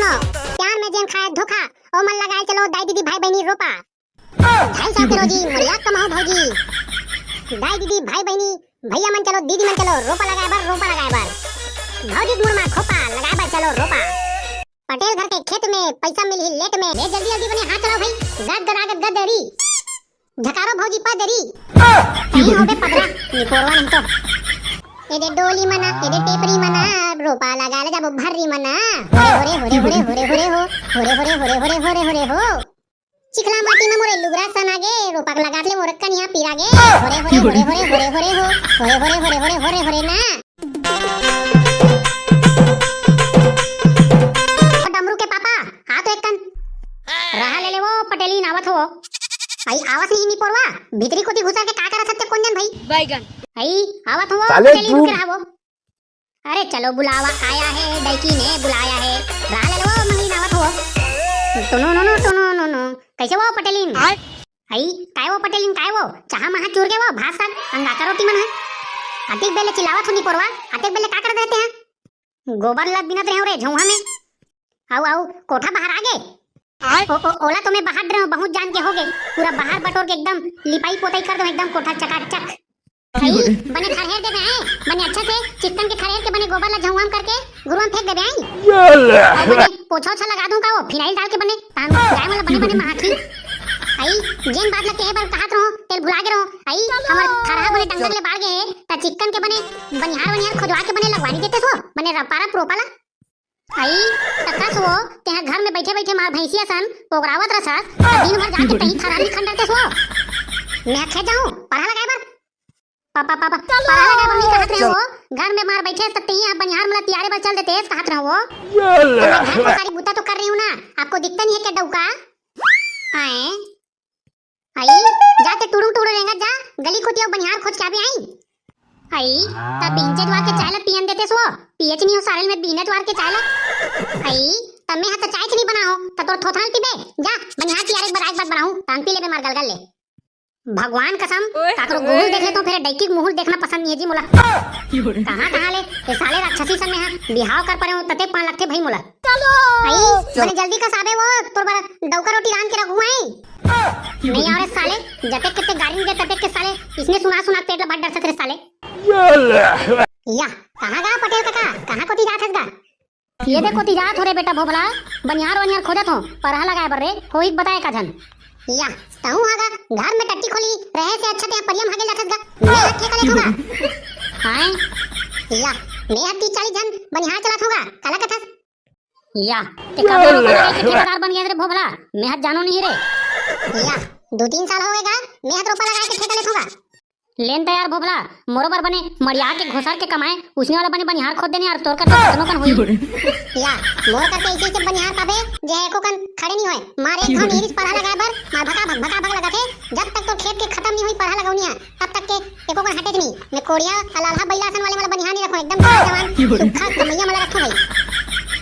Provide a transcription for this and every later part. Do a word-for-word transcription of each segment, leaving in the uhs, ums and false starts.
प्यार में जेन खाए धोखा, ओ मन लगाए चलो दाई दीदी भाई बहिनी रोपा। ढाई सौ के रोजी मरिया कमाओ भौजी। दाई दीदी भाई बहिनी भैया मन चलो, दीदी मन चलो, रोपा लगाए बर, रोपा लगाए बर। भौजी के मुड़ मा खोपा लगाए बर चलो रोपा। पटेल घर के खेत में पैसा मिलही लेट में। ले जल्दी जल्दी बने हाथ चलाओ भाई। गद गदागद गद री। झकारो भौजी पदरी। कहीं होबे पदरा, निपोरवा नहीं तो। एदे डोली मना, एदे टेपरी मना, रोपा लगा ले जाबो भर्री मना। होरे, होरे, होरे, होरे, होरे, होरे, हो। होरे, होरे, होरे, होरे, होरे, होरे, होरे, हो। चिखला माटी में मोरे लुगरा सना गे, रोपा लगा ले मोरे कनिया पीरा गे। होरे, होरे, होरे, होरे, होरे, होरे, हो। होरे, होरे, होरे, होरे, होरे, होरे, ना। ओ डमरू के पापा, आ तो एक कन। रहा ले ले वो पटेलीन आवत हो। आई आवत नहीं निपोरवा, भीतरी कोती घुसा के का करत हत्ते कोन जन भाई? बैगन। आई आवत हो साले पटेलीन तू। के रहा वो। अरे चलो बुलावा आया है, डैकी ने बुलाया है। रहा ले ले वो मंगलीन आवत हो। टुनो नो नो टुनो नो नो। कैसे वो पटेलीन? आय। आई, काय वो पटेलिन, काय वो? चहा महा चूर गे वो, भात साग, अंगाकर रोटी मन है। अतिक बेले चिल्लावत हो निपोरवा, अतिक बेले का कर देते हैं? गोबर ल बिनत रहे रे झौहा में। आऊ, आऊ, कोठा बाहर आ गे। आय। ओ, ओ, ओला तो मैं बाहर रहे हूँ, बहुत जान के हो गे। पूरा बाहर बटोर के एकदम लिपाई पोताई कर दो, एकदम कोठा चकाचक। आई, बने खरहेर देबे आए, बने अच्छा से चिक्कन के खरहेर के बने गोबर ला झौंवाम करके गुरुआ में फेंक देबे आई। ये ले। अउ बने पोछा ओछा लगा दूं का वो, फिनाइल डाल के बने, तान गाय वाला बने बने महाखी। आई, जेन बात ला कहे बर कहत रहो, तेल भुला गे रहो। आई, हमर खरहा बने डंगर ले बाढ़ गे हे, त चिक्कन के बने बनिहार वनिहार खोजवा के बने लगवानी देते सो, बने रपारा प्रोपा ला। आई, त कस वो, तेहा घर में बैठे बैठे मार भैंसिया सन पोगरावत रसस, त दिन भर जाके तही खरहा में खंडरते सो। मैं खेत जाऊं, पढ़ा लगाए बर। पापा, पापा, पढ़ा लगाए बर नहीं कहत रहे वो। घर में मार बैठे त तही बनिहार मला तियारे बर चल देते, कहत रहे वो। ये ले। त मैं घर का सारी बुता तो कर रही हूँ ना, आपको दिखता नहीं है क्या डौका? आए। आई, जा ते टुड़ुंग टुड़ुंग रेंगत जा, गली कोती अउ बनिहार खोज के आबे आई। आई, त बीने जुवार के चाय ला पियन देते सो, पियच नहीं हो सारेल में बीने जुवार के चाय ला। आई, त मैं हा त चाय च नहीं बनाओ, त तोर थोथना पीबे, जा, बनिहार तियारे बर आए के बाद बनाऊं, तान पी लेबे मार गलगल ले। भगवान कसम, ओए काकरो होए। गुहुल देख ले तो फिर डैकी के मुहुल देखना पसंद नहीं है जी मोला। कहाँ, कहाँ ले, ये साले राक्षसी सन में हा, बिहाव कर परे हो, तते पान लगथे भाई मोला। आई, बने जल्दी कस आबे वो, तोर बर डौका रोटी रांध के रखू आई। नहीं आ रे साले, जतेक के ते गारी दे ततेक के साले, इसने सुना सुना पेट ला भर डरसत रे साले। या, कहाँ गा पटेल काका, कहाँ कोती जात हस गा? ये देखो ती जात हो रे बेटा भोभला, बनिहार वनिहार खोजत हो, परहा लगाए बर रे, होही बताए का झन। या, तहूँ हा गा, घर में टट्टी खोली रहे से अच्छा ते परिया म हागे जाथस गा, मैं हा ठेका लेथों गा। हाय। या, मैं हा तीस चालीस झन बनिहार चलाथों गा, काला कथस? या, ते कब रोपा लगाए के ठेकेदार बन गया रे भोभला? मैं हा जानो नहीं रे। या, दो तीन साल हो गए गा, मैं हा रोपा लगाए के ठेका लेथों गा। लेन त यार भोभला, मोरो बर बने मड़िया के घोसर के कमाए, उसने वाला बने बनिहार खोज देने यार, तोर कर तो कतनो कन होई। या, मोर कर के ऐसे ऐसे बनिहार पाबे, जे एको कन खड़े नहीं होए। मारे एक ठो नीरिस परहा लगाए बर, मार भका भक भका भक लगाथे, जब तक तोर खेत के खतम नहीं होई परहा लगौनिया, तब तक के एको कन हटे नहीं। मैं कोड़िया अलालहा बैला सन वाले मला बनिहार नहीं रखो, एकदम जवान जवान, सुक्खा कमैया मला रखो भाई।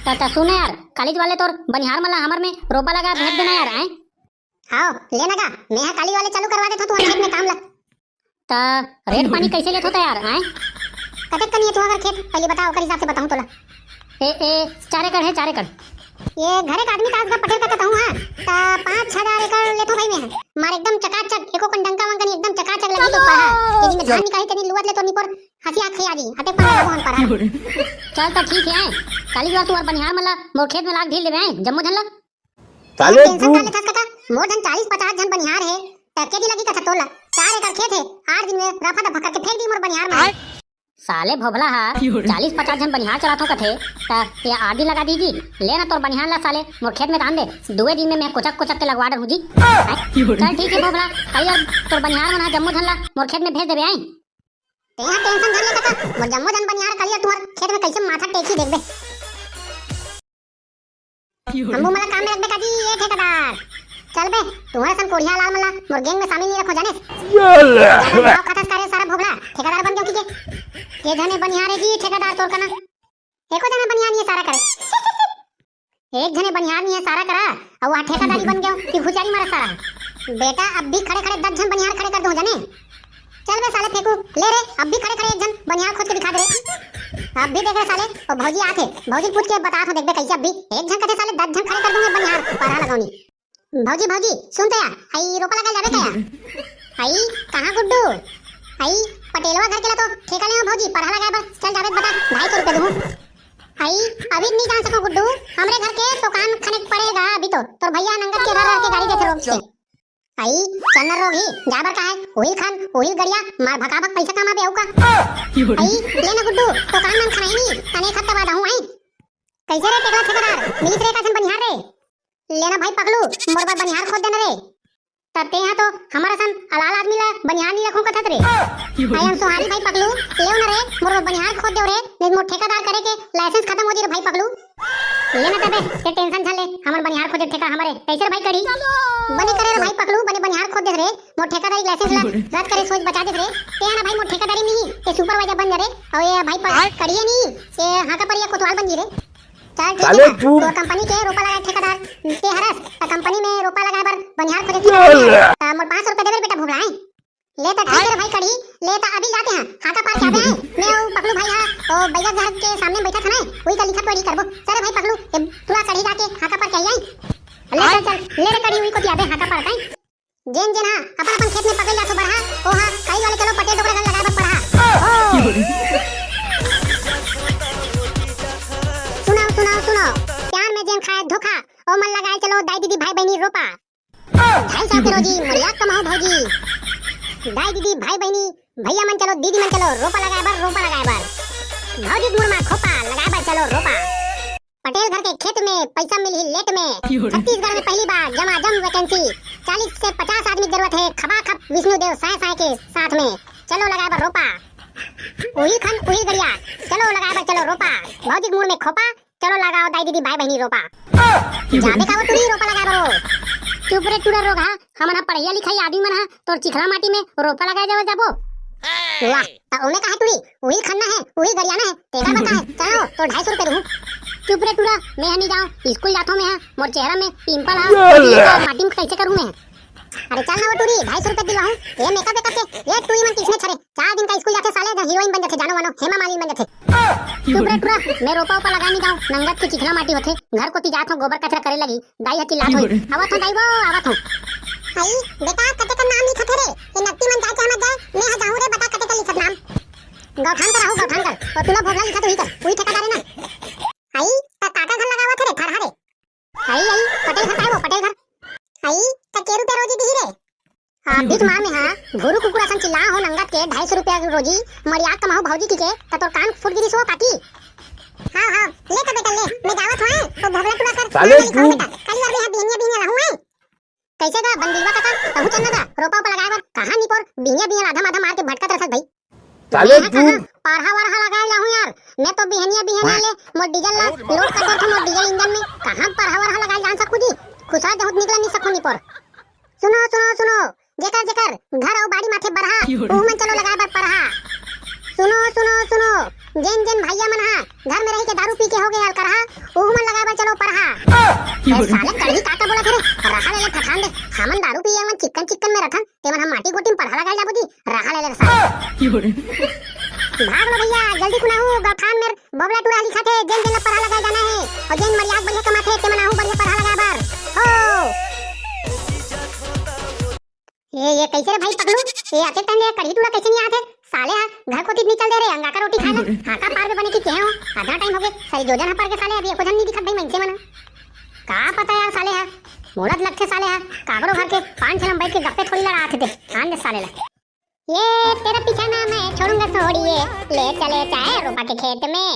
त, त सुन यार, कालीज वाले तोर बनिहार मला हमर में रोपा लगा भेज देना यार, आए? हाव, लेना गा, मैं हा काली वाले चालू करवा देथों तुंहर खेत में काम ला। त रेट पानी कैसे लेथो त यार, आय? कतेक कन ये तुंहर खेत, पहले बताओ, ओकर हिसाब से बताऊं तोला। ए, ए, चार एकड़ है, चार एकड़। ये घरे का आदमी का आसगा पटेल का कहूँ, हाँ, त पाँच हजार एकड़ लेथों भाई मैं हा। मार एकदम चकाचक, एको कन डंका वंका नहीं, एकदम चकाचक लगी तो परहा। यदि मैं धान निकाली तेरी लुवत ले तो निपोर हंसी आँख आ जी, हटे पर हम पर। चल त ठीक है, काली जुवार तुंहर बनिहार मला मोर खेत में लाग ढील देबे, आय, जम्मो झन ला। साले tension तू का लेथस कका? मोर झन चालीस पचास झन बनिहार हे, त के दिन लगी कथा तोला? चार एकड़ खेत हे, आठ दिन में रफा दफा करके फेंक दी मोर बनिहार मन। साले भोभला हा, चालीस पचास झन बनिहार चलाथों कथे, त ये आठ दिन लगा दीही। ले ना तोर बनिहार ला साले, मोर खेत में तान दे, दुए दिन में मैं कोचक कोचक के लगवा डरहूँ जी। चल ठीक है भोभला, कल यार तोर बनिहार मन हा जम्मो झन ला मोर खेत में भेज देबे आई। तेहा tension झन ले कका, मोर जम्मो झन बनिहार कल यार तुंहर खेत में कैसे माथा टेकही देखबे। अम्बू मला काम में रखबे काजी, ए ठेकेदार। चल बे, तुंहर सन कोढ़िया लाल मला मोर gang में शामिल नहीं रखो जाने। ये ले। ज्यादा भाव खाथस का रे सारा भोभला, ठेकेदार बन गयो की के? के झने बनिहार हे जी ठेकेदार तोर कना? एको झने बनिहार नहीं है सारा करे। एक झने बनिहार नहीं है सारा करा, अउ वहाँ ठेकेदारी बन गयो कि हुजारी मारा सारा। बेटा अब भी खड़े खड़े दस झन बनिहार खड़े कर दो जाने। चल बे साले फेंकू, ले रे, अब भी खड़े खड़े एक झन बनिहार खोद के दिखा दे रे। अब भी देख रे साले, ओ भौजी आथे, भौजी पूछ के बतात हों, देखबे कैसे अब भी एक झन कथे साले, दस झन खड़े कर दूंगा बनिहार, परहा लगावनी। भौजी, भौजी, सुन तो यार, हई रोपा लगा जाबे का यार? हई कहाँ गुड्डू? हई पटेलवा घर के ला तो ठेका ले हो भौजी, परहा लगाए बर चल जाबे, बता, ढाई सौ रुपया दूँ। हई अभी नहीं जान सको गुड्डू, हमरे घर के दुकान खने पड़ेगा अभी तो, तोर भैया नंगत के घर घर के गाड़ी देथे रोज के। आई चन्नर रोग ही जाबर का है, उहिल खन, उहिल गड़िया, मार भकाभक पैसा कमाबे अउ का। आई ले ना गुड्डू, तो काम नाम खनाई नी, तने एक हफ्ता बाद आहूं आई। कैसे रे टेकला ठेकेदार, मिलिस रे का झन बनिहार रे? ले ना भाई पकलू, मोर बर बनिहार खोद देना रे। तब ते यहाँ तो हमारा सन अलाल आदमी ला बनिहार नहीं रखूं कथत रे। आई हम सोहारी भाई पकलू, लेव ना रे, मोर बर बनिहार खोद देव रे, नहीं मोर ठेकेदार करे के लाइसेंस खत्म हो जी रे भाई पकलू। ले ना तबे, ते टेंशन झन ले, हमर बनिहार खोदे ठेका हमरे। कैसे रे भाई कढ़ी? बने करे रे भाई पकलू, बने बनिहार खोद दे रे। मोर ठेकेदारी लाइसेंस ला रद्द करे सोच बचा दे रे। ते ना भाई मोर ठेकेदारी में ही, ते सुपरवाइजर बन जा रे। और ये भाई प-, कढ़िए नहीं, ये हाका पर ये कोतवाल बन जी रे। चल ठीक साले है, तू। तो कंपनी के रोपा लगा ठेकेदार, ते हरस, तो कंपनी में रोपा लगाए बर बनिहार खोदे ठेकेदार। तो मोर पाँच सौ रुपया दे दे बेटा भुबला है। ले त ठीक है रे भाई कढ़ी, ले त अभी जाते हैं, हाका पार के आबे हैं। मैं वो पकलू भाई हा, वो बैगा घर के सामने बैठा था ना, वही का लिखा पढ़ी करबो। चल रे भाई पकलू, ए, तुला कढ़ी जाके हाका पार के आई आई। ले चल चल, ले रे कढ़ी, वही को आबे हाका पार ताई। जेन जेन हा अपन अपन खेत में पकल जाथो बरहा, ओ हा कई वाले चलो पटेल डोकरा घर लगाए बर पड़हा। ओ। सुनाओ सुनाओ सुनाओ, प्यार में जेन खाए धोखा, ओ मन लगाए चलो दाई दीदी भाई बहनी रोपा। ढाई सौ के रोजी मरिया कमाओ भौजी। दाई दीदी भाई बहनी भैया मन चलो दीदी मन चलो रोपा लगाए बर रोपा लगाए बर। भौजी के मुड़ मा खोपा लगाए बर चलो रोपा। पटेल घर के खेत में पैसा मिलही लेट में। छत्तीसगढ़ में पहली बार जमा जम वैकेंसी। चालीस से पचास आदमी जरूरत है खबा खप विष्णु देव साय साय के साथ में। चलो लगाए बर रोपा। उहिल खन उहिल गड़िया। चलो लगाए बर चलो रोपा। भौजी के मुड़ में खोपा। चलो लगाओ दाई दीदी भाई बहनी रोपा। जाबे का वो टुरी रोपा लगाए बरो। चुप रे टुरा रोगहा, हमन ह पढ़िया लिखाई आदमी मन ह तोर चिखला माटी में रोपा लगाए जावे जाबो। वाह, त ओमे का है टुरी, उही खन्ना है, उही गरियाना है, तेरा बता है। चलो तो ढाई सौ रुपए दूँ। चुप रे टुरा, मैं ह नहीं जाऊँ, स्कूल जाथो मैं ह, मोर चेहरा में पिंपल है, माटी में कैसे करूँ मैं? अरे चल ना वो टूरी, ढाई सौ रुपया दिलवाहूँ। ये मेकअप वेकअप के, ये टूरी मन किसने छरे? चार दिन का स्कूल जाथे साले, हीरोइन बन जाथे, जानो मानो, हेमा मालिनी बन जाथे। चुप रे टूरा, मैं रोपा ओपा लगा नहीं जाऊँ, नंगत के चिखला माटी होथे, घर कोती जात हूँ, गोबर कचरा करे लगी, दाई ह चिल्लात होई, आवत हूँ दाई वो, आवत हूँ। हई, बेटा, कते का नाम लिखत हे रे? ये नत्ती मन जाए चाहे मत जाए, मैं ह जाहूँ रे, बता कते का लिखत नाम। गौठान कर आहू, गौठान कर, और तुला भोगला लिखत हुई कर, वही ठेकेदार है ना। हई, त काका घर लगावत हे रे, थरहा रे। आई, आई, पटेल घर काय वो, पटेल घर। आई, त के रुपया रोजी दिही रे? हाँ, बीच मार में हाँ, भूरू कुकुर असन चिल्ला हो नंगत के, ढाई सौ रुपया रोजी, मरियाद कमाहू भौजी की के, त तोर कान फूट गिरी सो काकी। हाँ, हाँ, ले तो बेटा ले, मैं जावत हूँ, वो भोगला टुरा कर, साले नाम लिखाओ तू। बेटा, कल बार में हाँ बिहनिया बिहनिया रहूँ है। कैसे गा, बंदिलवा काका, कहूँ चलना गा, रोपा ओपा लगाए बर, कहाँ निपोर, बिहनिया बिहनिया आधा माधा मार के भटकत रहत भाई। साले मैं तू। कहाँ परहा वरहा लगाए जाहूँ यार, मैं तो बिहनिया बिहनिया ले मोर डीजल ला लोड कर देथो मोर डीजल इंजन में, कहाँ परहा वरहा लगाए जान सकू जी? खुसरा जहूँ निकल नहीं सकू निपोर। सुनो सुनो सुनो, जेकर जेकर घर अउ बाड़ी माथे बरहा, उहू मन चलो लगाए बर परहा। सुनो सुनो सुनो, जेन जेन भैया मन हा घर में रही के दारू पी के हो गए अलकरहा, उहू मन लगाए बर चलो परहा। ए साले कढ़ी काका बोला थे रे, रहा ले ले फठान दे, हमन दारू पिए मन चिक्कन चिक्कन में रथन, तेमन हम माटी गोटी में परहा लगाए जाबो जी। रहा ले ले साले। भाग लो भैया, जल्दी कुनाहू, गौठान में बबला टूरा लिखा थे, जेन जेन ला परहा लगाए जाना है, और जेन मरियाद बढ़िया कमाथे, तेमन आहू बढ़िया परहा लगाए बर। हो। ये, ये कैसे रे भाई पगलू? ये आते टाइम ये कढ़ी टूरा कैसे नहीं आते? साले हा, घर कोती नहीं चल दे रे, अंगाका रोटी खाए ला। हाका पार में बने की कहे हो? आधा टाइम हो गए, सारी जोजन हा पार के साले, अभी एको झन नहीं दिखत भाई मनसे मन। का पता यार साले हा, मोला त लगथे साले हा, काकरो घर के पान छलम बैठ के गप्पे थोड़ी लड़ा आथे ते, आन दे साले ला। ये तेरा पीछा ना मैं छोड़ूंगा थोड़ी ये, ले चले चाहे रोपा के खेत में।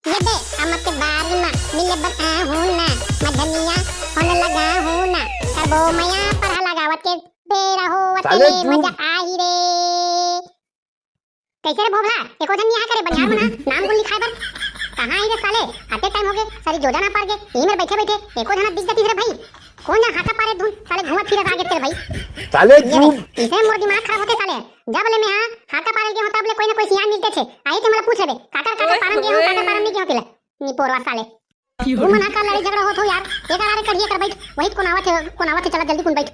ये दे अम्मा के बारी मा मिले बर आहू ना, मैं धनिया होने लगा हूँ ना, करबो मया परहा लगावत के बेरा हो साले तू। मजा आही रे। कैसे रे भोभला, एको झन नहीं आया करे बनिहार मन हा, नाम गुल लिखाए बर। कहाँ आई रे साले, आते टाइम हो गए, सारी जोजा ना पार गए, यही मेर बैठे बैठे एको झन दिख जाती रे भाई। कौन जा हाका पारे धुन, साले घूमत फिरत आ गए तेरे भाई। साले ये तू। रे, इसे मोर दिमाग खराब होते साले। जब ले मैं हा हाका पारे गए हो तब ले कोई ना कोई सियान मिलते थे, आई थे मोला पूछ लेबे, काकर काकर पारन गए हो, काकर पारन नहीं गए हो तिला। निपोरवा साले। तू मन हा का लड़ाई झगड़ा होत हो यार, ये करा रे कढ़िए कर बैठ, वही कोन आवत है, कोन आवत है, चला जल्दी कुन बैठ।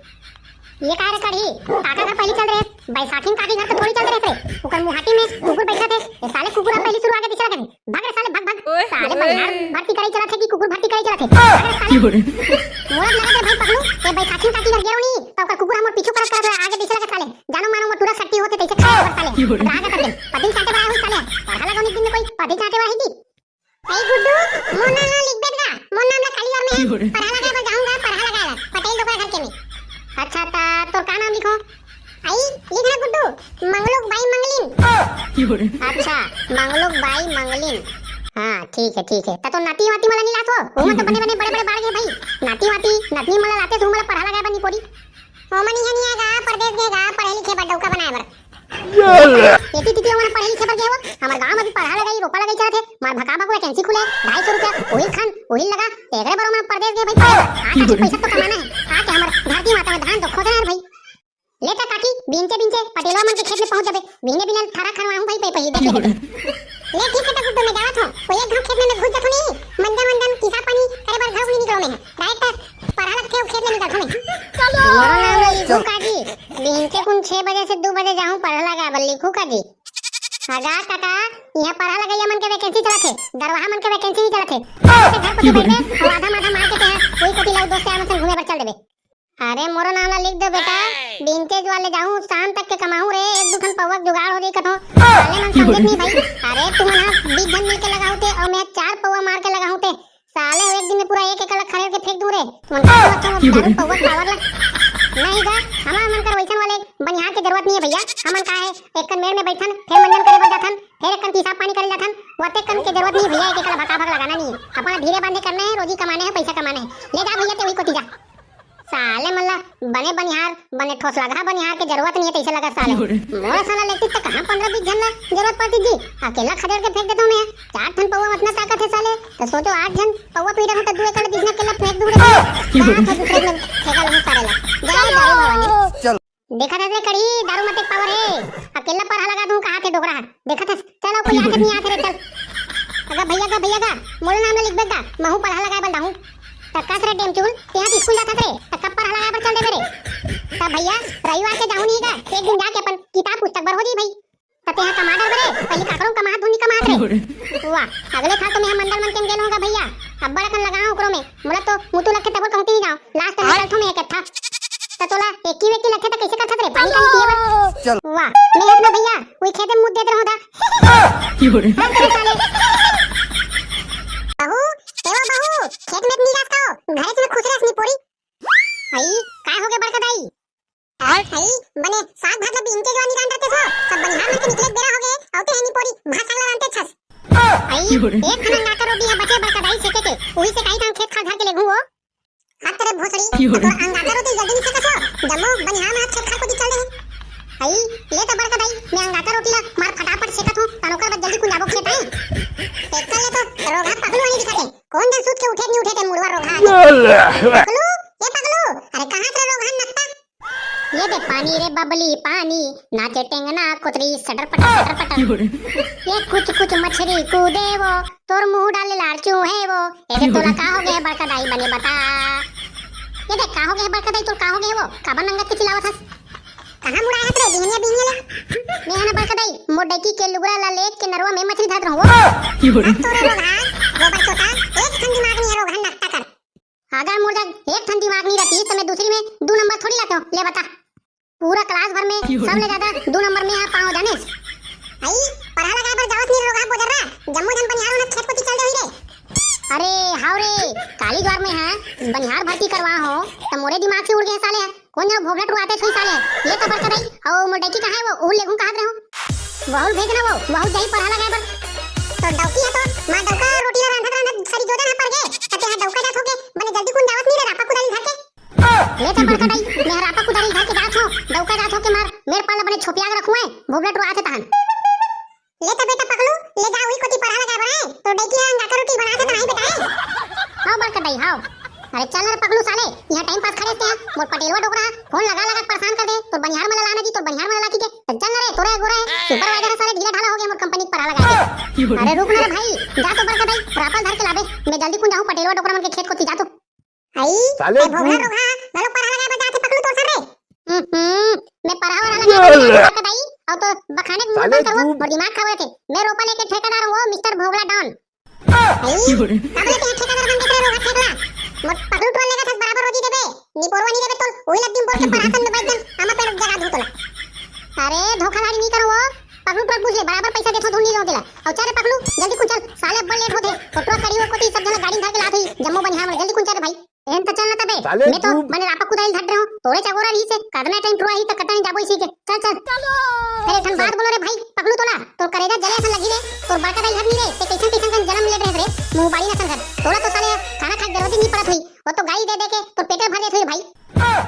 ये का रे कढ़ी, काका घर पहली चल रहे, बैसाखी में काकी घर तो थोड़ी चलते रहते रे। ओकर मुहाटी में कुकुर बैठा थे। ये साले कुकुर अब पहली शुरू आगे दिखे लगे। भाग रे साले, भाग, भाग। ओए साले होए। बनिहार भर्ती कराई चला थे कि कुकुर भर्ती कराई चला थे? भाग रे साले। मोरत लगा दे भाई पकलू, ये बैसाखी में काकी घर गेरो नहीं, तो ओकर कुकुर हमर पीछू करत करत आगे दिखे लगे साले। जानो मानो वो टूरा सट्टी होते तैसे खाए ओकर साले। राग तक दिन। पतिल चाटे बड़ा हुई साले। पढ़ा लगा उन्हीं दिन में कोई पतिल चाटे बड़ा ही दी। ए गुड्डू, मोर नाम ला लिख देत गा। मोर नाम ला खाली घर में है। पढ़ा लगा बर जाऊंगा, पढ़ा लगा ला। पटेल डोकरा घर के में। अच्छा, ता तोर का नाम लिखो? आई, लिख ना गुड्डू, मंगलुक बाई मंगलिन। अच्छा, मंगलुक बाई मंगलिन। हाँ, ठीक है, ठीक है। ता तो नाती वाती वाला नहीं लात हो? वो में तो बने बने बड़े बड़े बाढ़ गए भाई। नाती वाती, नतनी मला लाते तू मला पढ़ा लगा बनी पोरी। ओमन इहाँ नहीं आगा, परदेस गे गा, पढ़े लिखे बर डौका बनाए बर। एती तीती ओमन पढ़े लिखे बर गे हो। हमर गांव में भी पढ़ा लगाई, रोपा लगाई चलत हे। मार भका भक वैकेंसी खुले, ढाई सौ रुपया, उहिल खान, उहिल लगा। तेकरे बर ओमन परदेस गे भाई पढ़े बर। आके पैसा तो कमाना है। आके हमर धरती माता में धान तो खोदना है भाई। ले ता काकी, बिनते बिनते पटेलवा मन के खेत में पहुंच जाबे। बिने बिनल थारा खनवा हूं भाई, पे पही देख ले। ले ठीक है, तो गुड्डू मैं जावत हूं। कोई एक घाव खेत में मैं घुस जाथूं नहीं। मंजन मंजन किसा पानी करे बर घर भी निकलो मैं। डायरेक्ट पढ़ा लग के खेत में निकल थूं मैं। मोरो नाम ला लिखू काजी। बिहनके कुन छह बजे से दू बजे जाहूं पढ़ा लगा बर, लिखू काजी। अगा काका, इहाँ पढ़ा लगइया मन के वैकेंसी चलत हे, दरवाहा मन के वैकेंसी नहीं चलत हे। ऐसे घर पर तो बैठ गए, और आधा माधा मार के ते हैं, वही कोती लाऊ दोस्त यार मन संग घूमे बर चल देबे। अरे मोरो नाम ला लिख दो बेटा, बिहनके जुआ ले जाहूं, शाम तक के कमाहूं रे, एक दू ठन पौवा के जुगाड़ हो जाई कथो। साले मन समझत नहीं भाई। अरे तुमन हा बीस झन मिल के लगाहू ते, और मैं चार पौवा मार के लगाहू ते, साले, एक दिन में पूरा एक एकड़ ला खदेड़ के फेंक दूं रे। तुमन का समझ हो, दारू पौवा पावर ला? नहीं गा, हमर मन कर वैसन वाले बनिहार के जरूरत नहीं है भैया। हमन का है, एक कन मेड़ में बैठन, फिर मंजन करे बर जाथन, फिर एक कन पेशाब पानी करे जाथन, वो तक कन के जरूरत नहीं है भैया। एक एकड़ भका भक लगाना नहीं है, अपना धीरे बांधे करना है, रोजी कमाना है, पैसा कमाना है। ले जा भैया, ते वही कोती जा। साले मन ला बने बनिहार, बने ठोस लगा बनिहार के जरूरत नहीं है, तैसे लगा साले। मोर साला लेती तो कहाँ पंद्रह बीस झन ला जरूरत पड़ती जी, अकेला खदेड़ के फेंक देता हूँ मैं। चार ठन पौवा में इतना ताकत है साले, तो सोचो आठ झन पौवा पीड़े हो तो दू एकड़ बीस ना अकेला फेंक दूंगा। दूसरे में फेंका लूँ सारे ला। जय दारू भवानी। चल। देखा था रे कड़ी, दारू मत एक पावर है, अकेला पढ़ा लगा दूं कहाँ थे डोकरा। देखत हस, चल, अउ कोई आथे नहीं आथे रे, चल। अगा भैया गा, भैया गा, मोर नाम ला लिख बेटा, महू पढ़ा लगाए बर जाहूं। त कस रे डेमचुल, तेहा तो स्कूल जाथस रे, त कब पढ़ा लगाए बर चल देबे रे? त भैया, रविवार के जाहूं नहीं गा, एक दिन जाके अपन किताब पुस्तक बर हो जाई भाई। त तेहा कमा डरबे रे, पहली काकरो कमात धुन नहीं कमात रे। वाह, अगले साल तो मैं मंडल मन के गेल हूं गा भैया, अब्बड़ अकन लगाहूं ओकरो में, मोला तो मुतु लग के तबो कहूं नहीं जाओ, लास्ट में चलथो मैं एक था। त तोला एकी वेकी लगथे त कइसे करथस रे? पानी कानी पिए बर? चल। वाह, मैं अपना भैया, उही खेते में मुत देत रहूं दा। की हो रे? हट रे साले। बहू, ए वो बहू, खेत में नहीं जात का हो? घरे में खुश रहस नी पोरी। आई, काय हो गया बड़का दाई? आई, बने साग भात ला बीन के जवानी रांधत हस, सब बनिहार मन के निकले के बेरा हो गए, अउ ते हनी पोरी, भात साग ला रांधत हस। आई, की हो रे? एक ठन अंगाकर रोटी है बचे बड़का दाई सेके के, उही से काई धान खेत खार धर के लेगहूं वो। हट रे भोसड़ी, की हो रे? तोर अंगाकर रोटी जल्दी नहीं सेकत हो, जम्मो बनिहार मन खेत खार कोती चल दे। आई, ले त बड़का दाई, मैं अंगाकर रोटी ला मार फटाफट सेकत हूं, तन ओकर बाद जल्दी कुन जाबो खेत आए। एकर ले तो रोगहा पगलू आनी दिखत हे, कोन दिन सूत के उठे नहीं उठे ते मुड़वा रोगहा आथे। पगलू, ये पगलू, अरे कहाँ से रोगहा नत्ता? ये दे पानी रे बबली पानी, नाचे टेंगना कोतरी सटर पटर सटर पटर। ये कुछ कुछ मछरी कूदे वो, तोर मुंह डाले लार चूहे वो। ए दे तोला का हो गया बड़का दाई बने बता। ये दे का हो गया बड़का दाई तोर का हो गया वो, काबर नंगत के चिल्लावत हस? कहाँ मुड़ा हस रे बिहनिया बिहनिया ले? मैं हना बड़का दाई, मोर डैकी के लुगरा ला लेके नरवा में मछरी धरत रहूं वो। अब तोरे रोगहा, गोबर चोटा, एक ठन दिमाग नहीं है रोगहा नत्ता कर। अगर मोर जग एक ठन दिमाग नहीं रहती तो मैं दूसरी में दू नंबर थोड़ी लाते हो। ले बता, पूरा क्लास भर में सबले ज्यादा दू नंबर में हा पाओ जानेस। आई, पढ़ा लगाए बर जावस नहीं रोगहा बोजर रा, जम्मो झन बनिहार उनत खेत कोती चल दे हुई रे। अरे हाव रे, काली ज्वार में हा बनिहार भर्ती करवा हो, त मोरे दिमाग से उड़ गए साले। कोन जगह भोभला टुआते छुई साले। ये तो बड़का दाई, अउ मोर डैकी कहाँ है वो? ऊ लेगहूं कहत रहूं। वहू भेजना वो, वहू जाई पढ़ा लगाए बर। तो डौकी है तो, माँ डौका रोटी ला रांधत रांधत सरी जोदन हा पर गे। त तेहा डौका जात होके, बने जल्दी कुन जावत नहीं रे रापा कुदारी धर के। ले तो बड़का दाई, मैं रापा कुदारी धर के जात हो, डौका जात होके मार, मेर पाला बने छोपिया के रखुए, भोभला टुआते तहन। ले तो बेटा पगलू, ले जा उही कोती पढ़ा लगाए बर आए, तो डैकी हा अंगाकर रोटी बनाथे त नहीं बेटा। हाव बड़का दाई, हाव। अरे चल रे पगलू साले, यहाँ टाइम पास खड़े थे, मोर पटेलवा डोकरा, फोन लगा लगा के परेशान कर दे, तोर बनिहार मन ला लाना जी, तोर बनिहार मन ला लाकी के, त चल ना रे, तोरे गोरा है, सुपरवाइजर साले ढीला ढाला हो गया मोर कंपनी पढ़ा लगा के। अरे रुक ना रे भाई, जा तो बड़का दाई, रापा धर के लाबे, मैं जल्दी कुन जाहूं पटेलवा डोकरा मन के खेत कोती जा तो। आई, साले ए भोभला तू। रोगहा, घलो पढ़ा लगाए बर जाथे पगलू तोर सर रे। हम्म, मैं परहा वरहा लगा के नहीं, ताकत आई, अउ तो बखाने के मुंह बंद करवो, मोर दिमाग खराब होथे। मैं रोपा लेके ठेकेदार हूँ, मिस्टर भोभला डॉन। भाई, का बोले तें ठेकेदार बन के रे रोगा ठेकला? मोर पकलू टोल लेगा था बराबर रोजी देबे, निपोरवा नहीं देबे तो वही लद्दी में बोल के परासन में बैठ गन, आमा पेड़ जगा दूं तोला। अरे धोखाधड़ी नहीं करो वो, पकलू टोल पूछ ले, बराबर पैसा देथो धुन नहीं रोकेला। अउ चल रे पकलू, जल्दी कुन चल, साले अब लेट होथे, तो ट्रक करी वो कोती सब जना गाड़ी धर के लात हुई, जम्मो बनिहार मन, जल्दी कुन चल रे भाई। एन त चल न तबे, साले मैं तो तू बने रापा कुदाइल धर रहे हूँ, तोरे चगोरा रही से, कतना टाइम टुरा ही त कतना जाबो इसी के, चल चल। अरे ठन बात बोलो रे भाई, पकलू तोला, तोर करेजा जले असन लगी रे, तोर बड़का दाई घर नहीं रे, ते कैसन कैसन कन जन्म ले रहे रे, मुंह बाड़ी न संघर, तोला तो साले खाना खाए जरूरत ही नहीं पड़त हुई, वो तो गाली दे दे के तोर पेटे भर देत हुई रे भाई।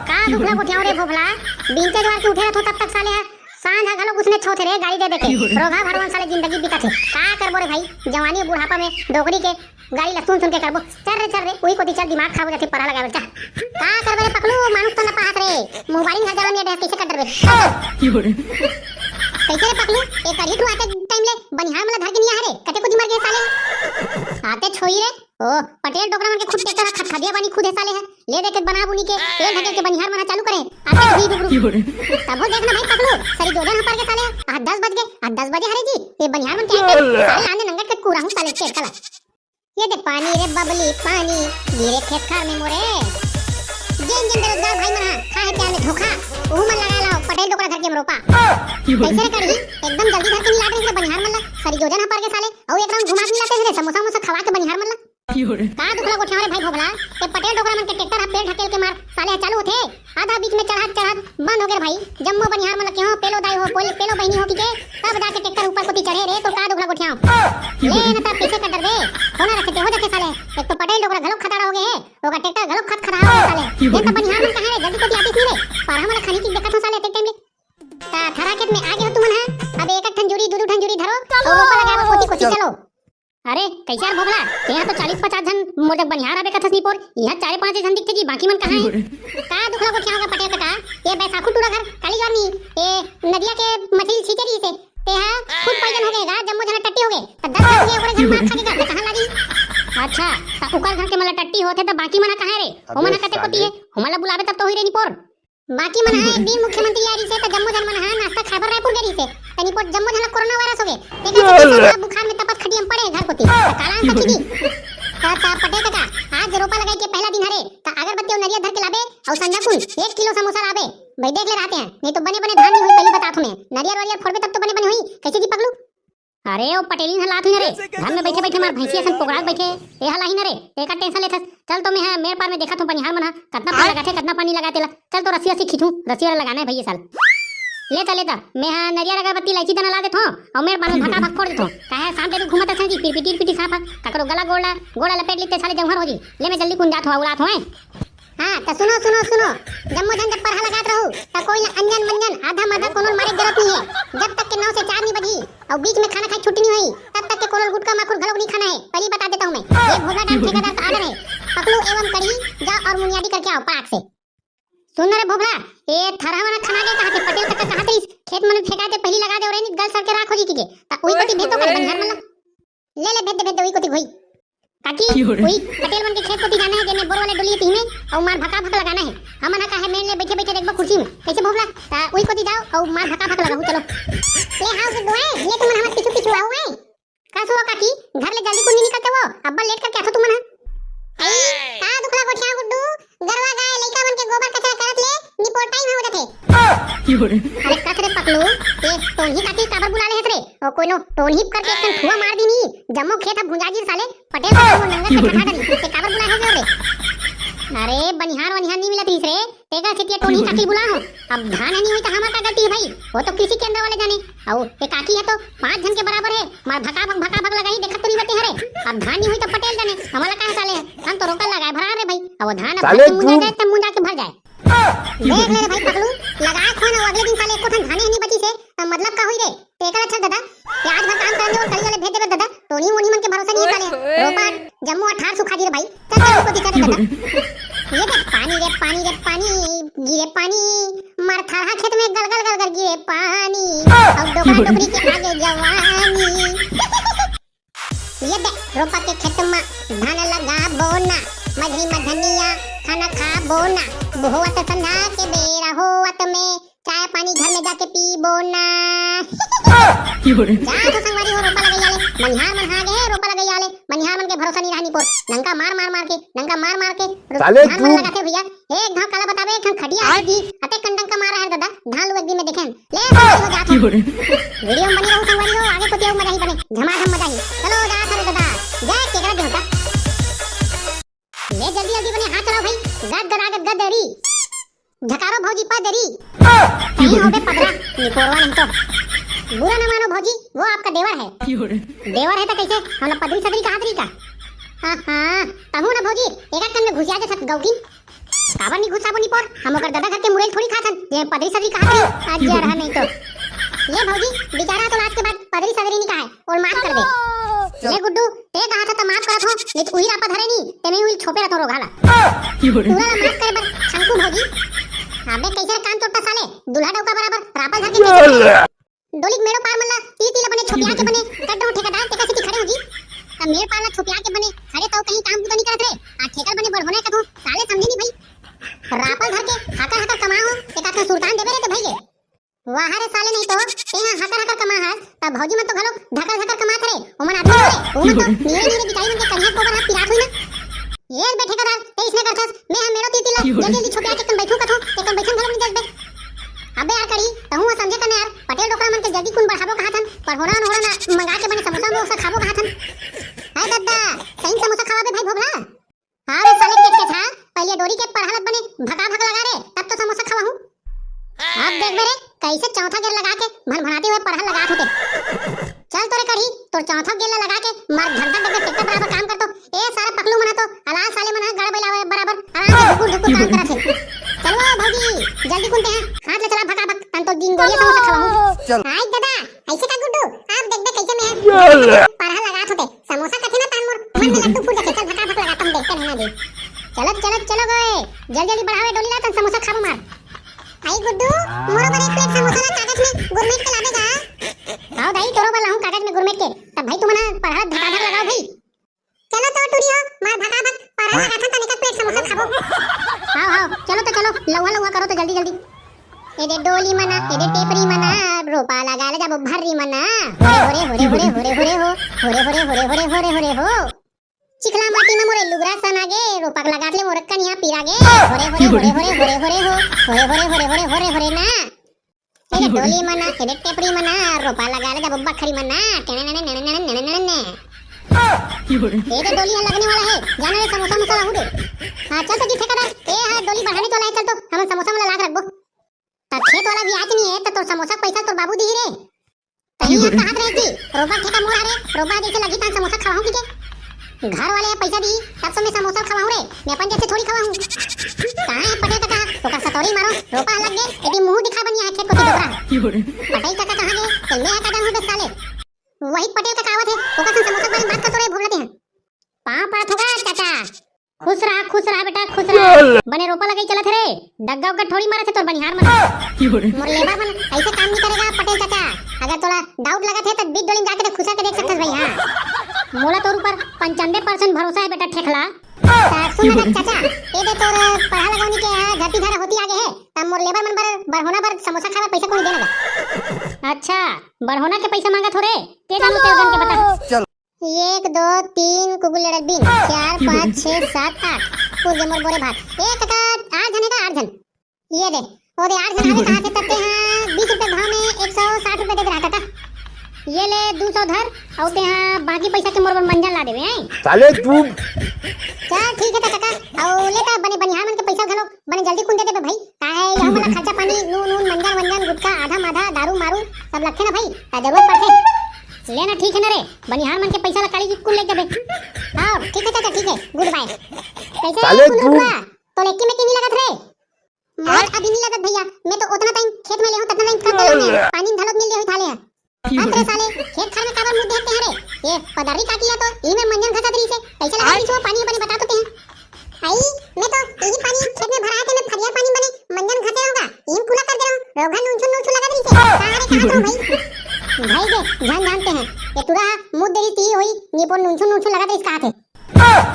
का दुखला गोठियाओ रे भोभला, बीनते द्वार के उठे रहत हो तब तक साले ह, सांझ ह घलो उसने छोथे रे गाली दे दे के, रोगा भरवन साले जिंदगी बिता थे, का करबो रे भाई, जवानी बुढ़ापा में डोकरी के गाली ला सुन सुन के करबो। चल रे, चल रे, उही कोती चल, दिमाग खराब हो जाथे, परा लगावे चल। का करबे रे पकलू, मानुस तो न पाहत रे, मुंह बाड़ी घर जलन ये डहस कैसे कर डरबे? कैसे रे पकलू, एक कढ़ी ठू आते टाइम ले बनिहार मला धर के नहीं आ रे, कते कुछ मर गए साले। आते छोई रे, ओ पटेल डोकरा मन के खुद ट्रैक्टर खत खदिया बानी खुद है साले है, ले दे के बना बुनी के, पेड़ ढकेल के बनिहार मना चालू करे, आते ही रुक रुक। तब हो देखना भाई पकलू, सरी जोजन हपर के साले, आज दस बज गए, आज दस बजे हरे जी, ये बनिहार मन के आते, साले आंदे नंगट के कूरा हूँ साले के कला। ये दे पानी रे बबली पानी, गिरे खेत खार में मोरे। जेन जेन बेरोजगार भाई मन हा, खा है प्यार में धोखा, ओहू मन लगा लाओ, पटेल डोकरा धर के रोपा। कैसे रे कढ़ी, एकदम जल्दी धर के नहीं लाट रही रे बनिहार मन ला, सरी जोजन हपर के साले, अउ एक राउंड घुमा के नहीं लाते रे, समोसा वमोसा खवा के बनिहार मन ला। का दुखला गोठियाव रे भाई भोभला, ते पटेल डोकरा मन के ट्रैक्टर हा पेड़ ढकेल के मार, साले हा चालू होथे, आधा बीच में चढ़त चढ़त बंद हो गए रे भाई। जम्मो बनिहार मन ला केहो पेलो दाई हो, पेलो बहिनी हो कि के, तब जाके ट्रैक्टर ऊपर कोती चढ़े रे, तो का दुखला गोठियाव। ले न तब पीछे कर डरबे, होना रखे ते हो जाके साले, एक तो पटेल डोकरा घलो खताड़ा हो गए है, ओकर ट्रैक्टर घलो खत खराब हो गए साले। ये तो बनिहार मन कहाँ रे, जल्दी कोती आतीस नहीं रे, पर हमला खानी की देखत हो साले, ते टाइम ले। ता थरा खेत में आगे हो तुमन हा, अब एक एक ठन जुरी, दू दू ठन जुरी धरो, और रोपा लगावे कोती कोती चलो। अरे, कैसे यार भोभला? तेहा तो चालीस पचास झन मोर जग बनिहार आबे कथस निपोर, इहाँ चारे पांच झन दिखथे जी, बाकी मन कहाँ हे? का दुखला गोठियाव गा पटेल कका, ये बैसाखू टूरा घर, काली जवार नी, ये नदिया के मछली छींचे रही से, तेहा food poison हो गए गा, जम्मो झन टट्टी हो गए, त दस झन के ओकरे घर मार खा के गा, त कहाँ लागी? अच्छा, त ओकर घर के मन ला टट्टी होथे, त बाकी मन कहाँ रे? ओमन कते कोती हे? ओमन ला बुलाबे तब तो होई रे निपोर। बाकी मन ह एक दिन मुख्यमंत्री आ रहिसे, त जम्मो झन मन ह नाश्ता खाए बर रायपुर गे रहिसे। त निपोर जम्मो झन ल कोरोना वायरस होगे। तेकर सेती सब ह बुखार में तपत खटिया म पड़े घर कोती। त काला सखी जी। त, त पटेल कका, आज रोपा लगाई के पहला दिन हरे, त अगरबत्ती अउ नरियर धर के लाबे, अउ संझा कुन एक किलो समोसा लाबे। भाई देख ले रहते हैं, नहीं तो बने बने धान नहीं होई, पहली बतात हूँ मैं। नरियर वरियर फोड़बे तब तो बने बने होई। कैसे जी पगलू? अरे, ओ पटेलिन ह लात हुई न रे, घर में बइठे बइठे मार भैंसी असन पोकड़ात बइठे, ए ह लाही न रे, तेकर टेंशन लेथस। चल तो मैं ह मेर पार में देखत हूँ बनिहार मन ह कतना पानी लगाथे, कतना पानी लगाथे ला। चल तो रस्सी रस्सी खींचूं, रस्सी वाला लगाना है भैया साल। ले त, ले त, मैं ह नरियर अगरबत्ती इलायची दाना ला देथों, अउ मेर पार में भका भक फोड़ देथों। काहे सांप डेरू घूमत असन जी, पिरपिटी पिरपिटी सांप ह, ककरो गला गोड़ ला, गोड़ ला लपेट ली ते साले जौहर हो जी। ले मैं जल्दी कुन जात हूँ, उड़ात हूँ। हाँ, त सुनो, सुनो, सुनो, जम्मो झन जब परहा लगात रहू, त कोई ला अंजन मंजन, आधा माधा कोनो ल मारे के जरूरत नहीं है। जब तक के नौ से चार नहीं बजी, अउ बीच में खाना खाए छुट्टी नहीं होई, तब तक के कोनो ल गुटखा माखुर घलोक नहीं खाना है। पहली बता देता हूँ मैं, ये भोभला डांस ठेकेदार का order है। पकलू एवं कढ़ी, जाओ और मुनियादी करके आओ पाक से। सुन ना रे भोभला, ये थरहा वाला खाना के कहा थे, पटेल कका कहा थे, इस खेत मन में फेंका दे, पहली लगा दे और नहीं गल सड़ के राख हो जी की के। त उही कोती भेज दो कर बनिहार मन ला। ले, ले, भेज दे, भेज दे, उही कोती होई। काकी, क्यों रे? उही पटेल मन के खेत कोती जाना है, जेमे बोर वाले डोली तीन है, अउ मार भका भक लगाना है। हमन हा काहे मेन ले बइठे बइठे देखबो कुर्सी में। कैसे भोभला? ता उही कोती जाओ, अउ मार भका भक लगाहू, चलो। ले हाउ से दुआए, ले तुमन हमर पीछू पीछू आओ, हैं? का सुआ काकी, घर ले जल्दी कुन नहीं निकलते वो, अब्बा लेट करके आथो तुमन हा। आई, का दुखला गोठिया गुड्डू, गरवा गाय लइका मन के गोबर कचरा करत ले निपोर टाइम हो जाथे। क्यों रे? अरे कस रे पकलू, ये टोनही काकी काबर बुला ले हस रे? ओ कोनो टोनही करके एक ठन फुआ मार दी नी, जम्मो खेत ह भुंजा गिर साले, पटेल का वो नंगा से खटा डरी, ते काबर बुला है रे? अरे बनिहार वनिहार नहीं मिलत रहिस रे, तेकर सेती टोनही काकी बुला हो। अब धान नहीं हुई तो हमार का गलती है भाई, वो तो कृषि केंद्र वाले जाने। अउ ये काकी है तो पांच झन के बराबर है, मार भका भक भका भक लगाही देखत तो नहीं बते हरे। अब धान नहीं हुई तो पटेल जाने, हमारा का है साले, हम तो रोका लगाए भरा रे भाई। अब वो धान अब साले भाई के मुंजा तू जाए तब मुंजा के भर जाए। देख ले रे भाई पकलू, लगाए फोन अउ अगले दिन साले एको ठन धाने नहीं बची से, त मतलब का हुई रे? तेकर अच्छा दादा, ये आज भर काम करने और कल वाले भेज देबे दादा, टोनी मोनी मन के भरोसा नहीं है साले। रोपा जम्मू अठारह सौ खा जी रे भाई। चल चल को दिखा दे दादा। ये देख पानी रे पानी रे पानी, गिरे पानी, मार थारहा खेत में गल गल गल गल गिरे पानी, अब डोकरा डोकरी के आगे जवानी। ये दे रोपा के खेत मा धान लगाबो ना, मझरी मा धनिया खाना खाबो ना, बोहत संझा के बेरा होवत में, चाय पानी घर में जाके पीबो ना। जा तो संगवारी हो, रोपा लगइया ले, मनिहार मन हा गे हे, रोपा लगइया ले, मनिहार मन के भरोसा नहीं रहनी पोर, डंका मार मार मार के, डंका मार मार के, रो-, साले धान मन तू लगाथे भैया, एक घाव काला बताबे, एक ठन खटिया आय। आही, अते कन डंका मारा है दादा, धान लू एक दिन में देखेन। ले, संगवारी हो, जात हो। वीडियो में बनी रहू संगवारी हो, आगे कोती अउ मजा ही बने, झमाझम मजा ही। चलो, जात हो रे दादा, जय केकरा देवता। ले जल्दी जल्दी बने हाथ चलाओ भाई, गद गदा गद गद देरी। झकारो भौजी पा देरी। कहीं हो बे पदरा, निपोरवा नहीं तो। बुरा ना मानो भौजी, वो आपका देवर है। देवर है तो कैसे? हमला पदरी सदरी कहा तरी का? हाँ हाँ, तहू ना भौजी, एक एक कन में घुसिया के साथ गौकिन। काबर नहीं घुसाबो निपोर, हम ओकर दादा घर के मुरई थोड़ी खाथन, जे पदरी सदरी कहा तरी। आज जर है नहीं तो। ले भौजी, बेचारा तो आज के बाद पदरी सदरी नहीं कहा है। ओला माफ कर दे। ले गुड्डू, ते कहा था त माफ करत हो, नहीं तो उही रापा धरे नी, ते में उही छोपे रहत हो रोगहा ला। टूरा ला माफ करे बर शंकु भौजी। अबे कैसे रे कान चोट्टा साले, दूल्हा डौका बराबर रापा धर के कैसे? डोली के मेड़ो पार मन ला तीर तीर ला बने छोपिया के बने कड्डो ठेकेदार ते कसी खड़े हो जी। अब मेड़ पार ला छोपिया के बने खड़े तो कहीं काम बुता नहीं करत रे। आ ठेकर बने बढ़ होना कथो, साले समझे नहीं भाई। रापा धर के हाकर हाकर कमा हो, एक आखा सुरतान देवे रे ते भाई के। वाह रे साले, नहीं तो तेहा हकर हकर कमा हस, त भौजी मन तो घलो धकर धकर कमात रे। ओमन आदमी रे, ओमन तो नीरे नीरे बिचारी मन के करिया गोबर हा पिरात होई ना। ये बे ठेकेदार, ते इसने करथस, मैं हा मेड़ो तीती ला जल्दी जल्दी छोपिया के कन बैठू कथो, ते कन बैठन घलो नहीं जल्दी। अबे यार कड़ी, तहू हा समझे कने यार, पटेल डोकरा मन के जल्दी कुन बढ़ाबो कहाथन, पर होना होना ना मंगा के बने समोसा मोसा खाबो कहाथन। हाय दद्दा, सही समोसा खावा बे भाई भोभला। हाँ रे साले केट के था, पहले डोरी के पढ़ालत बने भका भक लगा रे, तब तो समोसा खवाहूँ। अब देख बे रे, कैसे चौथा गेर लगा के भनभनाते हुए पढ़ल लगात होते। चल तो रे कढ़ी, तोर चौथा गेर ला लगा के मार घंटा तक ट्रैक्टर बराबर काम कर तो। ए सारा पकलू मना तो, अलाल साले मना गड़ बैलावे बराबर, आराम से ढुकुर ढुकुर काम करत हे। चलो भौजी, जल्दी कुनते हैं, हाथ ले चला भका भक, तन तो दिन गोलिया समोसा खवाहूँ। चल। हाय दादा, ऐसे का गुड्डू, आप देख बे कैसे मैं पढ़ल लगात होते। समोसा कथे ना तान मोर मन में लड्डू फूट जाथे, चल फटाफट लगा, तुम देखते रहना जी। चलो चलो चलो गए, जल्दी जल्दी बढ़ावे डोली ला, तन समोसा खाबो मार। आई गुड्डू, मोरो बर एक प्लेट समोसा ला कागज में गुरमेट के लाबे गा। आओ दाई, तोरो बर लाहूं कागज में गुरमेट के। तब भाई तुमन पढ़ा धकाधक लगाओ भाई। चलो तो टूरी हो, मार भका भक पढ़ा लगाथन, तन एक प्लेट समोसा खाबो। हाव हाव, चलो तो चलो, लउहा लउहा करो तो जल्दी जल्दी। एदे डोली मना, एदे टेपरी मना, रोपा लगा ले जाबो भर्री मना। होरे होरे होरे होरे होरे होरे हो, होरे होरे होरे होरे होरे होरे हो। चिखला माटी में मोरे लुगरा सना गे, रोपा लगात ले मोर कनिया पीरा गे। होरे होरे होरे होरे होरे हो, होरे होरे होरे होरे होरे होरे ना। एदे डोली मना, एदे टेपरी मना, रोपा लगा ले जाबो बखरी मना। टेने नेने नेने नेने नेने नेने। एदे डोली हा लगने वाला है, जाना रे समोसा मोसा लाहू दे। हाँ चल तो जी ठेकेदार, ए हाँ डोली बढ़ाने तो वाला है, चल तो हम समोसा वाला लाग रखबो। त खेत वाला भी आज नहीं है, त तोर समोसा पैसा तोर बाबू दी रे। तही अब कहात रहे कि रोबा ठेका मोर हरे, रोबा जैसे लगी तान समोसा खवाहूं कि के। घर वाले पैसा दी, तब तो मैं समोसा खवाहूं रे, मैं अपन जैसे थोड़ी खवाहूं। कहाँ है पटेल काका, ओकर सतौरी मारो, रोपा लग गए, यदि मुंह दिखा बनिया है खेत को की डोकरा। पटेल काका कहाँ गए, चल मैं का जानू बे साले। वही पटेल काका आवत है, ओकर संग समोसा के बारे में बात करत रहे, भोगलते हैं। पाँव पड़त होगा चाचा। खुश रहा, खुश रहा बेटा, खुश रहा। बने रोपा लगाई चलत हे रे, डग्गा उग्गा थोड़ी मारत हे तोर बनिहार मन। मोर लेबर मन ऐसे काम नहीं करेगा पटेल चाचा। अगर तोला डाउट लगत हे त बीच डोली में जाके देख, खुसर के देख सकथस भाई। हाँ, मोला तोर ऊपर पंचानबे परसेंट भरोसा हे बेटा ठेकला। त सुन ना चाचा, ए दे तोर पढ़ा लगौनी के यहाँ धरती धरा होती आगे हे, त मोर लेबर मन बर बढ़ोना बर समोसा खाए बर पैसा कोनी देना गा। अच्छा, बढ़ोना के पैसा मांगत हो रे, ते जानू ते ओगन के बता। चल। एक, दो, तीन, कुकुर लड़त बीन, चार, पाँच, छः, सात, आठ। पूर गे मोर बोरे भात। ए काका, आठ झन हे का? आठ झन। ये दे, ओ दे, आठ झन हवे कहा के तब ते हाँ बीस रुपया भाव में एक सौ साठ रुपया दे दे रहा काका। ये ले दू सौ धर, अउ ते हाँ बाकी पैसा के मोर बर मंजन ला देवे, हैं? साले तू। चल ठीक हे त काका, अउ ले त बने बनिहार मन के पैसा घलो बने जल्दी कुन दे देबे भाई, काहे यहू मोला खर्चा पानी, नून, नून, मंजन, वंजन, गुटखा, आधा, माधा, दारू, मारू, सब लगथे ना भाई, त जरूरत पड़थे। ले ना, ठीक हे ना रे, बनिहार मन के पैसा ला काली जी कुल ले देबे। हाँ, ठीक हे चाचा, ठीक हे, गुड बाय। कैसे साले कुन तू। रुकवा? तो लेकी में की नहीं लगत रे? मोर अभी नहीं लगत भैया, मैं तो उतना टाइम खेत में ले हूँ, ततना टाइम कर देला मैं, पानी में धलोत मिल गया हुई थाले है। हट रे साले, खेत खार में काबर मुंह देखते हैं रे? ये पदर्री काकी या तो ई में मंजन घसत रही से, कैसे लगा रही से वो पानी बने बता तो ते हैं। आई, मैं तो यही पानी खेत में भरा के मैं फरिया पानी बने मंजन घसे रहूंगा, इन पूरा कर दे रहूं, रोगन नून छुन नून छुन लगा दे रही से। कहाँ रे, कहाँ तो भाई? भाई के झन जानते हैं, ये तुरा मुंह दे रही ती हुई, नीपोर नून छुन नून छुन लगा दे रही कहा थे।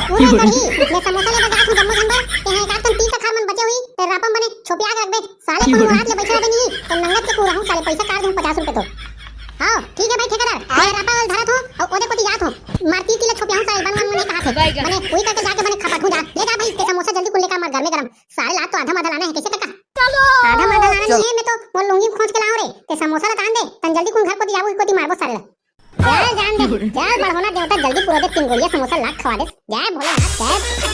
पूरे कढ़ी, मैं समोसा लेकर जात हूँ जम्मो झन बर, ते हैं एक आध कन अपन बने छोपिया के रखबे, साले कोनो रात ले बइठे रहिबे नहीं, त नंगत के कुराहूं साले, पइसा काट दूं पचास रुपया तो। हां, ठीक हे भाई ठेकेदार, मैं रापा वाला धरत हूं, अउ ओदे कोती जात हूं, मारती तीला छोपिया हूं साले, बन बन बने कहा थे, बने कोई करके जाके बने खपट हूं जा, ले जा भाई, ते समोसा जल्दी कुल लेके आ, मार गरमे गरम, साले लात तो आधा माधा लाना हे, कइसे कका? आधा माधा लाना नहीं हे, मैं तो मोर लुंगी खोंच के लाऊं रे, ते समोसा ला तान दे, तन जल्दी कुल घर कोती जाबो, कोती मारबो साले ला। चल जान दे, चल बढ़ोना देवता जल्दी पूरा दे, तीन गोलियां समोसा लात खवा दे, जय भोलेनाथ, जय।